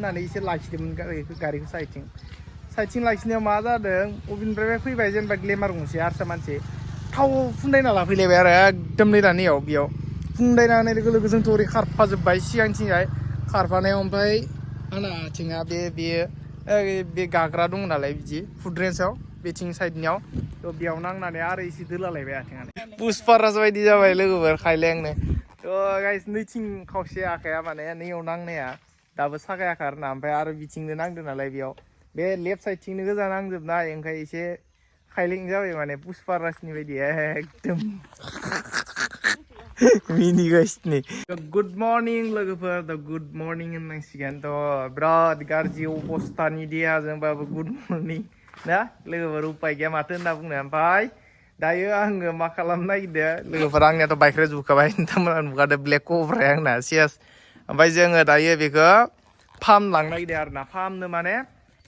होननानै एसे लाखिदोंमोन गारिखौ साइडथिं लाखिनायाव मा जादों अबेनिफ्राय फैबाय जेनेबा ग्लेमार गंसे हारसा मानसि थाव फुनदायना लाफैलायबाय आरो एकदम नै दानियाव बेयाव फुनदायनानै लोगो लोगो जोंथ' ओरै खारफाजोब्बाय सिगांथिंहाय खारफानायाव ओमफ्राय आंना आथिङा बे गाग्रा दङ नालाय बिदि फुटरेन्सआव बेथिं साइडनियाव थ' बेयाव नांनानै आरो एसे दोलालायबाय आथिङानो पुष्पाराज बायदि जाबाय लोगोफोर खायलेंनो थ' गाइस नैथिं खावसे आखाया माने नैयाव नांनाया दाबो सागायाखै आरो ना ओमफ्राय आरो बिथिंनो नांदों नालाय बेयाव बे लेफ्ट साइडथिंनो गोजा नांजोबनाय ओंखाय एसे खायलें जाबाय माने पुष्पाराजनि बायदि एकदम मिनिगासिनो गुड मर्निं लोगोफोर दा गुड मर्निं होननांसिगोन थ' बिराद गाज्रि अबस्थानि देहाजोंबाबो गुड मर्निं ना लोगोफोर उपाय गैया माथो होनना बुंनो ओमफ्राय दायो आङो मा खालामनो नागिरदों लोगोफोर आंनियाथ' बाइक रेजुखाबाय नोंथांमोना नुखादों ब्लेक कब्राया आंना सेस ओमफ्राय जोङो दायो बेखौ फार्म लांनो नागिरदों आरो ना फार्मनो माने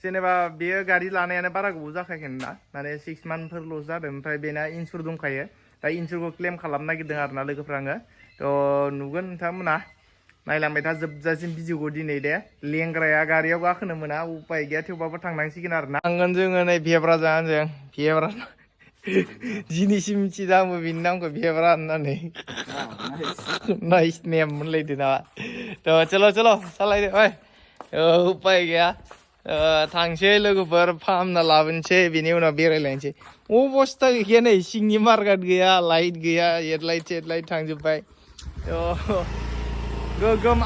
जेनेबा बेयो गारि लानायानो बारा गोबाव जाखायाखै ना माने 6 मान्थफोरल' जादों ओमफ्राय बेना इन्सुर दंखायो दा इन्सुरखौ क्लेम खालामनो नागिरदों आरो ना लोगोफोर आङो थ' नुगोन नोंथांमोना नायलांबाय था जोबजासिम भिडिअखौ दिनै दे लेंग्राया गारियाव गाखोनो मोना उपाय गैया थेवबाबो थांनांसिगोन आरो ना थांगोन जोङो नै भेब्रा जाहाजों भेब्रा दिनैसिम मिथिदा आंबो बिनि नामखौ भेब्रा होननानै नाइस नेम मोनलायदो ना थ' चलो सालायदो ओइ उपाय गैया थांसै लोगोफोर फाहामना लाबोनोसै बिनि उनाव बेरायलायनोसै अबस्था गैया नै सिंनि मार्गाट गैया लाइट गैया हेडलाइट सेडलाइट थांजोब्बाय गोगोम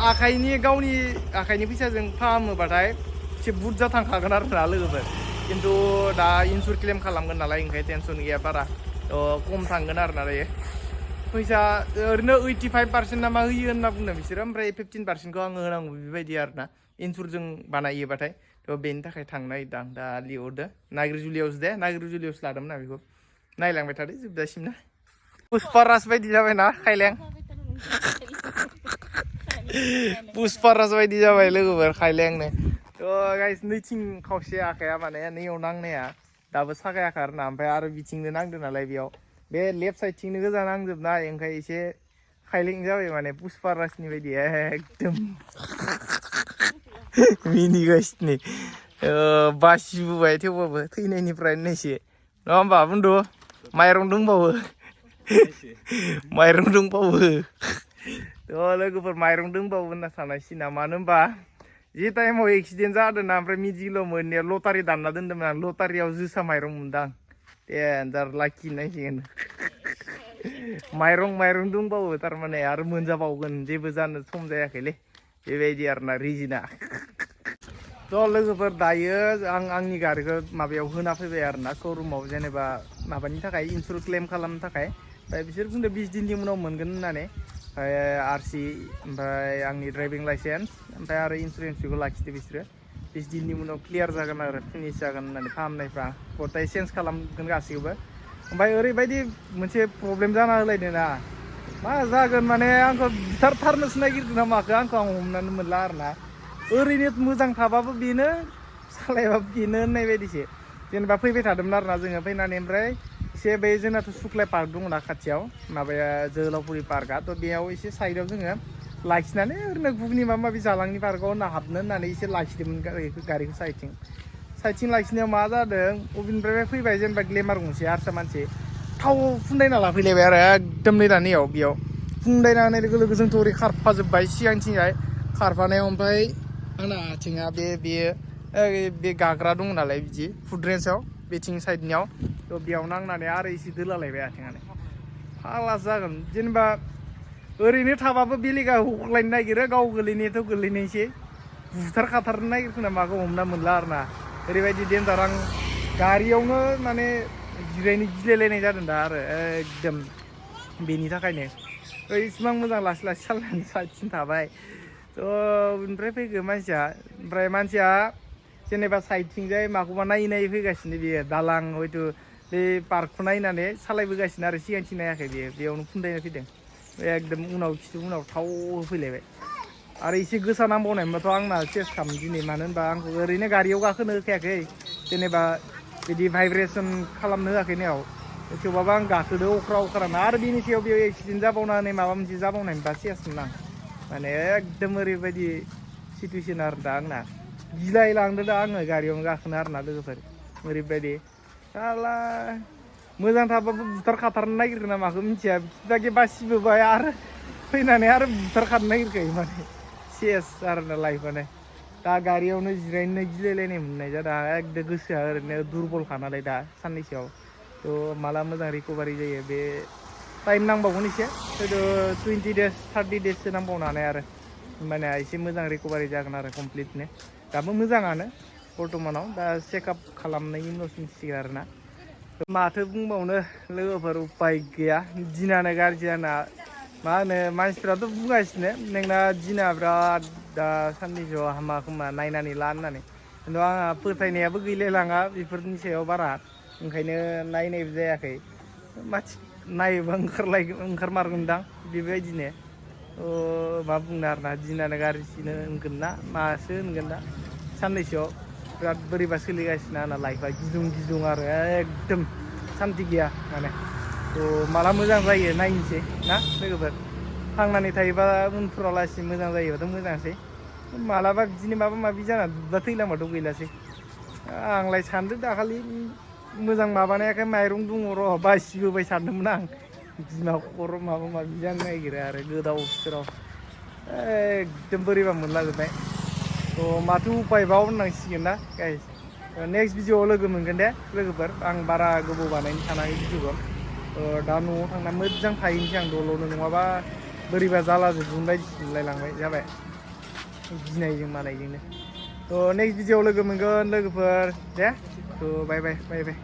गावनि आखाइनि फैसाजों फाहामोबाथाय एसे बुरजा थांखागोन आरो ना लोगोफोर खिन्थु दा इन्सुर क्लेम खालामगोन नालाय ओंखाय टेनसन गैया बारा खम थांगोन आरो ना दायो फैसा ओरैनो 85% ना मा होयो होनना बुंदों बिसोरो ओमफ्राय 15%खौ आङो होनांगौ बेबायदि आरो ना इन्सुरजों बानायोबाथाय थ' बेनि थाखाय थांनो नागिरदों आं दा लिहरदो नागिरजुलियावसो लादोंमोन आं बेखौ नायलांबाय थादो जोबजासिम ना पुष्पाराज बायदि जाबायना खायलें पुष्पाराज बायदि जाबाय लोगोफोर खायलेंनो थ' गाइस नैथिं खावसे आखाया माने नैयाव नांनाया दाबो सागायाखै आरो ना ओमफ्राय आरो बिथिंनो नांदों नालाय बेयाव बे लेफ्ट साइडथिंनो गोजा नांजोबनाय ओंखाय एसे खायलें जाबाय माने पुष्पाराजनि बायदि एकदम मिनिगासिनो बासिबोबाय थेवबाबो थैनायनिफ्राय नायसे नङा होमबा बुन्दु माइरं दंबावो थ' लोगोफोर माइरं दंबावो होनना सानायसिना मानो होनबा जि टाइमाव एक्सिडेन्ट जादों ना ओमफ्राय मिडिल मोननाया लटारि दानना दोनदोंमोन आं लटारियाव जोसा माइरं मोनदां देन्जार लाखि नायसिगोन माइरं दंबावो थारमाने आरो मोनजाबावगोन जेबो जानो सम जायाखैलै बेबायदि आरो ना रिजिना थ' लोगोफोर दायो आंनि गारिखौ माबायाव होना फैबाय आरो ना शरुमाव जेनेबा माबानि थाखाय इन्सुर क्लेम खालामनो थाखाय ओमफ्राय बिसोर बुंदों 20 दिननि उनाव मोनगोन होननानै ओमफ्राय RC ओमफ्राय आंनि ड्राइभिं लाइसेन्स ओमफ्राय आरो इन्सुरेन्सखौ लाखिदो बिसोरो 20 दिननि उनाव क्लियार जागोन आरो फिनिश जागोन होननानै फाहामनायफ्रा गथाय चेन्ज खालामगोन गासैखौबो ओमफ्राय ओरैबायदि मोनसे प्रब्लेम जाना होलायदों ना मा जागोन माने आंखौ बुथारथारनोसो नागिरदों ना माखो आंखौ आं हमनानै मोनला आरो ना ओरैनो मोजां थाबाबो बेनो सालायबाबो बेनो होननाय बायदिसो जेनेबा फैबाय थादोंमोन आरो ना जोङो फैनानै ओमफ्राय एसे बे जोंनाथ' सुक्लाय पार्क दङ ना खाथियाव माबाया जोहोलावफुरि पार्कआ थ' बेयाव एसे साइडआव जोङो लाखिनानै ओरैनो गुबुननि माबा माबि जालांनि पार्कआव होनना हाबनो होननानै एसे लाखिदोंमोन गारिखौ साइडथिं लाखिनायाव मा जादों अबेनिफ्राय फैबाय जेनेबा ग्लेमार गंसे हारसा मानसि थाव फुनदायना लाफैलायबाय आरो एकदम नै दानियाव बेयाव फुनदायनानै लोगो लोगो जोंथ' ओरै खारफाजोब्बाय सिगांथिंहाय खारफानायाव ओमफ्राय आंना आथिङा बे गाग्रा दङ नालाय बिदि फुटरेन्सआव बेथिं साइडनियाव थ' बेयाव नांनानै आरो एसे दोलालायबाय आथिङानो फाग्ला जागोन जेनेबा ओरैनो थाबाबो बेलेगा हुख्लायनो नागिरो गाव गोलैनायाथ' गोलैनायसै बुथारखाथारनो नागिरखोना माखौ हमना मोनला आरो ना ओरैबायदि देन्जार आं गारियावनो माने जिरायनो गिलायलायनाय जादों दा आरो एकदम बेनि थाखायनो इसिबां मोजां लासै सालायनानै साइडथिं थाबाय थ' बेनिफ्राय फैगौ मानसिया जेनेबा साइडथिंजाय माखौबा नायै फैगासिनो बेयो दालां हयथ' बे पार्कखौ नायनानै सालायबोगासिनो आरो सिगांथिं नायाखै बेयावनो फुनदायना फैदों एकदम उनाव थाव होफैलायबाय आरो एसे गोसा नांबावनायमोनबाथ' आंना सेस खालामो दिनै मानो होनबा आंखौ ओरैनो गारियाव गाखोनो होखायाखै जेनेबा बिदि भाइब्रेसन खालामनो होआखै नायाव थेवबाबो आं गाखोदो अख्रा आरो बिनि सायाव बेयाव एक्सिडेन्ट जाबावनानै माबा मोनसे जाबावनायमोनबा सेसमोन आं माने एकदम ओरैबायदि सिटुवेसन आरो दा आंना गिलायलांदो दा आङो गारियावनो गाखोनो आरोना लोगोफोर ओरैबायदि साला मोजां थाबाबो बुथारखाथारनो नागिरगोन ना माखौ मिथिया बिबागे बासिबोबाय आरो फैनानै आरो बुथारखानो नागिरखायो माने सेस आरोना लाइफआनो दा गारियावनो जिरायनो गिलायलायनाय मोननाय जादों एकदम गोसोआ ओरैनो दुरबलखा नालाय दा साननैसोआव थ' माला मोजां रिकभारि जायो बे टाइम नांबावगोन एसे हयथ' 20 days 30 daysसो नांबावनो हानाय आरो होमबानिया एसे मोजां रिकभारि जागोन आरो कमप्लिटनो दाबो मोजाङानो बर्थमानाव दा चेकआप खालामनायनि उनावसो मिथिसिगोन आरोना माथो बुंबावनो लोगोफोर उपाय गैया दिनानो गाज्रि आंना मा होनो मानसिफ्राथ' बुंगासिनो नोंना दिना बिराद दा साननैसोआव हामा खोमा नायनानै ला होननानै खिन्थु आंहा फोथायनायाबो गैलायलाङा बेफोरनि सायाव बारा ओंखायनो नायनायबो जायाखै माथि नायोबा ओंखारमारगोनदां बेबायदिनो मा बुंनो आरोना दिनानो गाज्रिसिनो होनगोन ना मासो होनगोन दा साननैसोआव बिराद बोरैबा सोलिगासिनो आंना लाइफआ गिदुं गिदुं आरो एकदम सान्थि गैया माने थ' माला मोजां जायो नायनोसै ना लोगोफोर थांनानै थायोबा उनफोराव लासै मोजां जायोबाथ' मोजांसै मालाबा बिदिनो माबा माबि जाना दुब्बा थैलांबाथ' गैलासै आंलाय सानदों दाखालि मोजां माबानायाखाय माइरं दङ र' बासिबोबाय सानदोंमोन आं बिमा खर' माबा माबि जानो नागिरो आरो गोदाव सोराव एकदम बोरैबा मोनलाजोबनाय थ' माथो उपायबाव होननांसिगोन ना गाइस नेक्स्ट भिडिअआव लोगो मोनगोन दे लोगोफोर आं बारा गोबाव बानायनो सानाखै भिडिअखौ दा न'आव थांना मोजां थाहैनोसै आं दल'नो नङाबा बोरैबा जालाजोबगोन बायदिसो मोनलायलांबाय जाबाय गिनायजों मानायजोंनो थ' नेक्स्ट भिडिअआव लोगो मोनगोन लोगोफोर दे थ' बाय बाय बाय बाय